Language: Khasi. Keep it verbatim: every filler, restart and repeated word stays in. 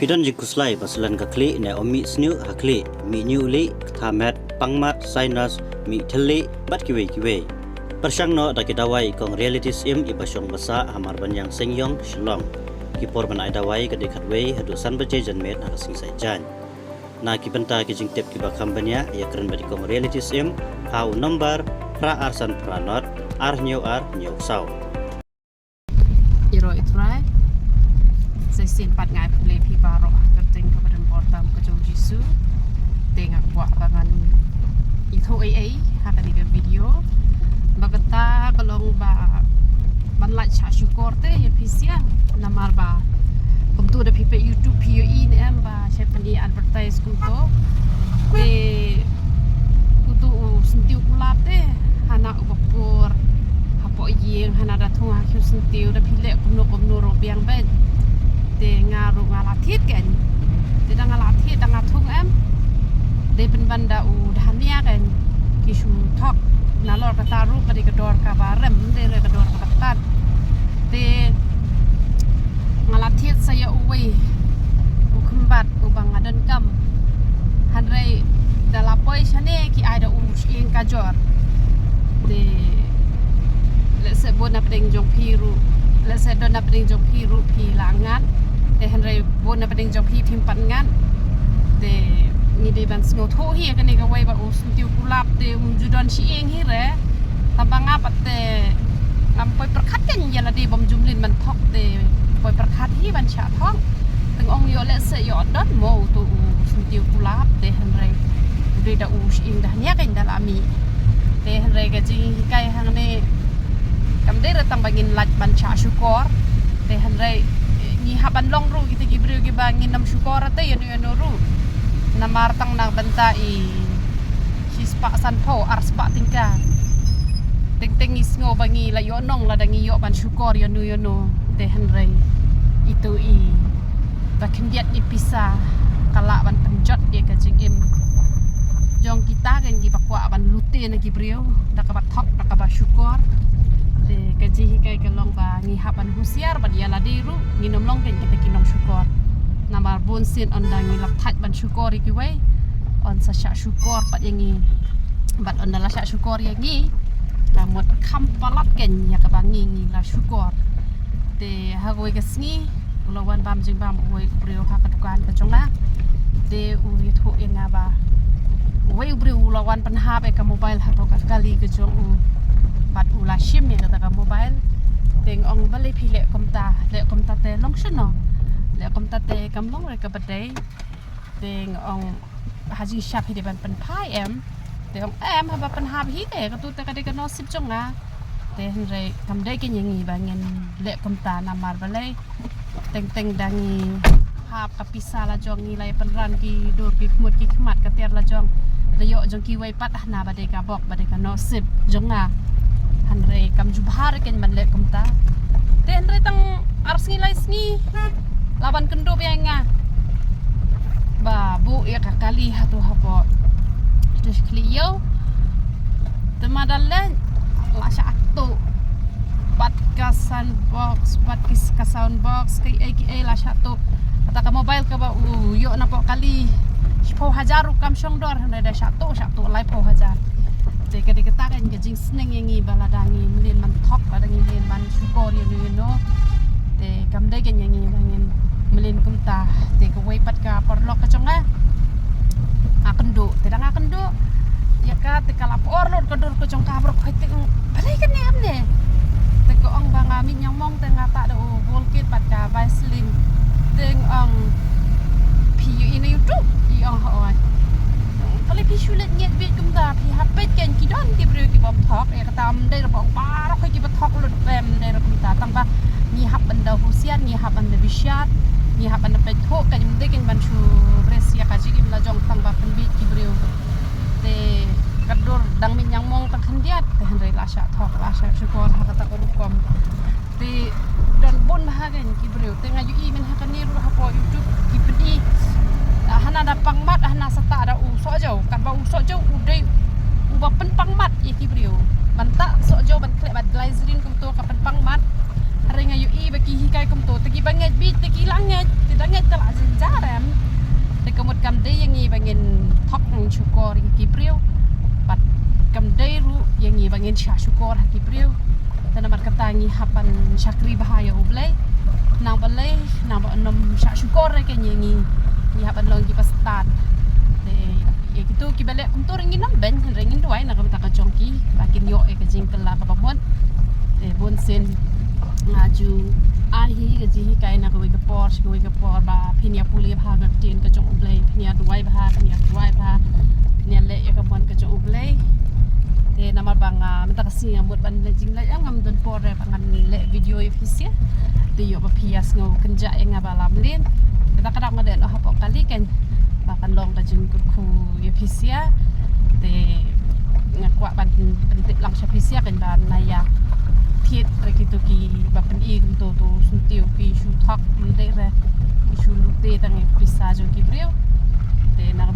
Phi don jingkhuslai ba slen ka khlieh ne ym mih sniew ha khlieh, mih ñiuh lieh, ktha met, pang mat, sinus, mih thylliej bad kiwei kiwei? Pyrshang noh da ki dawai kong Reality Syiem iba shong ba sah ha Marbaniang Seiñiong, Shillong. Ki por ban ai dawai ka dei khatwei haduh san baje janmiet ha ka sngi Saitjaiñ. Na ki bynta ki jingtip kiba kham bniah, ïakren bad i kong Reality Syiem ha u nombar phra ar san phra nod ar hynñiew ar hynñiew saw. Ïaroh ïa U Trai. Sa shisien pat nga ai khublei ïa phi baroh ha ka kyrteng kaba donbor tam ka jong U Jisu. Te nga kwah ba ngan ïathuh ei ei ha kane ka video. Ba kata ka long ba ban lait shah shukor te ïa phi sha, namar ba kumta da phi peit YouTube phi ïohi ne em ba shait ban ïa advertise kumta. Te uto u syntiew kulap te hana uba pur hapoh ïing, hana da thung ha khiew syntiew, da phi leh kumno kumno ruh biang beit. Te nga ruh nga la thied kein. Te da nga la thied da nga thung em, dei pynban da u dhania kein. Ki shu thok nalor kata ruh ka dei ka dor kaba rem, ym dei re ka dor kaba tad. Te nga la thied sa ïa uwei u khymbat uba nga donkam. Hynrei da la poi shane ki ai da u shyieng kajor. Te lehse bun na pdeng jong phi ruh, lehse don na pdeng jong phi ruh phi la ngat. Te hynrei bun na pdeng jong phi phim pat ngat. Te ngi dei ban sngewthuh hi ïa kane kawei ba u syntiew kulap te um ju don shyieng hi re. Tang ba nga pat te ngam poi pyrkhat kein ïa lade bym ju mlien ban thok te poi pyrkhat hi ban shah thok. Te nga ong ïoh lehse ïoh don mo uto u syntiew kulap te hynrei u dei da u shyieng da hynñia kein da la mih. Te hynrei ka jinghikai hangne kam dei re tang ba ngin lait ban shah shukor. Te hynrei ngi hap ban long ruh kita ki briew kiba ngin ym shukor te ïano ïano ruh. Namar tang na bynta i shispah sanphew arspah tyngka. Teng teng ngi sngew ba ngi la ïoh nong lada ngi ïoh ban shukor ïano ïano. Te hynrei ito i ba khyndiat i pisa ka lah ban pynjot ïa ka jingim jong kita kein kiba kwah ban lute na ki briew da kaba thok da kaba shukor. Te ka jinghikai ka long ba ngi hap ban husiar bad ïa lade ruh ngin ym long kein kita ki nongshukor. Namar bun sien ynda ngi la thait ban shukor ïa kiwei, yn sa shah shukor pat ïa ngi. Bad ynda la shah shukor ïa ngi, ka mut kham palat kein ïa kaba ngi ngi la shukor. Te ha kawei ka sngi u la wan bam jingbam uwei u briew ha ka dukan ka jong nga. Te u ïathuh ïa nga ba uwei u briew u la wan pynhap ïa ka mobile hapoh ka kali ka jong u. Bad u la shim ïa kata ka mobile. Te nga ong balei phi leh kumta, leh kumta te long shano? Leh kumta te kam long re kaba dei. Te nga ong ha jingshah hi dei ban pynphai em? Te ong em, haba pynhap hi te katu te ka dei ka nusip jong nga. Te hynrei kam dei kein ïa ngi ba ngin leh kumta namar balei? Teng teng da ngi hap ka pisa la jong ngi la ïa pynran ki dur ki khmut ki khmat ka tiar la jong. La ïoh jong kiwei pat hana ba dei ka bok ba dei ka nusip jong nga. Hynrei kam ju bha re kein ban leh kumta. Te hynrei tang ar sngi lai sngi la wan kynduh ïa nga ba buh ïa ka kali hato hapoh. Te shi khlieh ïew. Te ma da leh la shah tuh bad ka sound box, bad ki s-, ka sound box, ki ei ki ei la shah tuh. Kata ka mobile kaba u ïoh napoh kali shiphew hajar ruh kam shong dor, hynrei da shah tuh, shah tuh laiphew hajar. Te ka dei kata kein ka jingsneng ïa ngi ba lada ngi mlien ban thok, lada ngi mlien ban shukor ïano ïano. Te kam dei kein ïa ngi ba ngin mlien kumta. Te kawei pat ka paralok ka jong nga, nga kynduh, te da nga kynduh ïa ka te ka la por lut ka dur ka jong ka baroh khoit. Te nga ong balei kane em ne? Te ka ong ba nga mih ñiangmong te nga tah da u bol kit bad ka Vaseline. Te nga ong phi ïohi na YouTube? I ong hooid. Balei phi shu leit ngeit bieit kumta? Phi hap peit kein ki don ki briew ki bym thok. Ïa kata ym dei re ba ong baroh khoit kiba thok lut, ym dei re kumta. Tang ba ngi hap ban da husiar, ngi hap ban da bishar, ngi hap ban da peit thuh, kein ym dei kein ban shu risk ïa ka jingim la jong tang ba pynbieit ki briew. Te ka dur dang mih ñiangmong tang khyndiat te hynrei la shah thok, la shah shukor ha kata ka rukom. Te don bun bha kein ki briew. Te nga ïohi mynta ha kane ruh hapoh YouTube ki pyni, ah, hana da pang mat, hana sa tah da u Sohjew. Katba u Sohjew u dei uba pynpang mat ïa ki briew. Ban tah Sohjew ban khleh bad glycerin kumto ka pynpang mat. Hynrei nga ïohi ba ki hikai kumto, te kiba ngeit bieit te ki la ngeit, te da ngeit te la jynjar. Dei ïa ngi ba ngin thok, ngin shukor ïa ki briew. Bad kam dei ruh ïa ngi ba ngin shah shukor ha ki briew. Te namar kata ngi hap ban shakri bha ïa U Blei. Nang balei, nang ba nym shah shukor re, kein ïa ngi, ngi hap ban long kiba stad. Te ïa kito kiba leh kumto ruh ngin nym beiñ, hynrei ngin duwai na ka bynta ka jong ki ba kin ïoh ïa ka jingkylla kaba mut. Te bun sien nga ju ai hi ka jinghikai na kawei ka por sha kawei ka por ba phin ïa pule bha ka ktien ka jong U Blei, phin ïa duwai bha, phin ïa duwai bha, phin ïa leh ïa ka mon ka jong U Blei. Te namar ba nga mynta ka sngi nga mut ban leh jingleh, ngam don por re ba ngan leh video ïa phi sha. Te ïoh ba phi ïa sngew kynjah ïa nga ba lamlien. Kata ka daw nga dei noh hapoh kali, kein ba kan long ka jingkyrkhu ïa phi sha. Te nga kwah ban pyntip lang sha phi sha, kein ba na ïa thied re kito kiba pyni kumto, to syntiew ki shu thok, ym dei re ki shu lute tang ïa pisa jong ki briew. Te na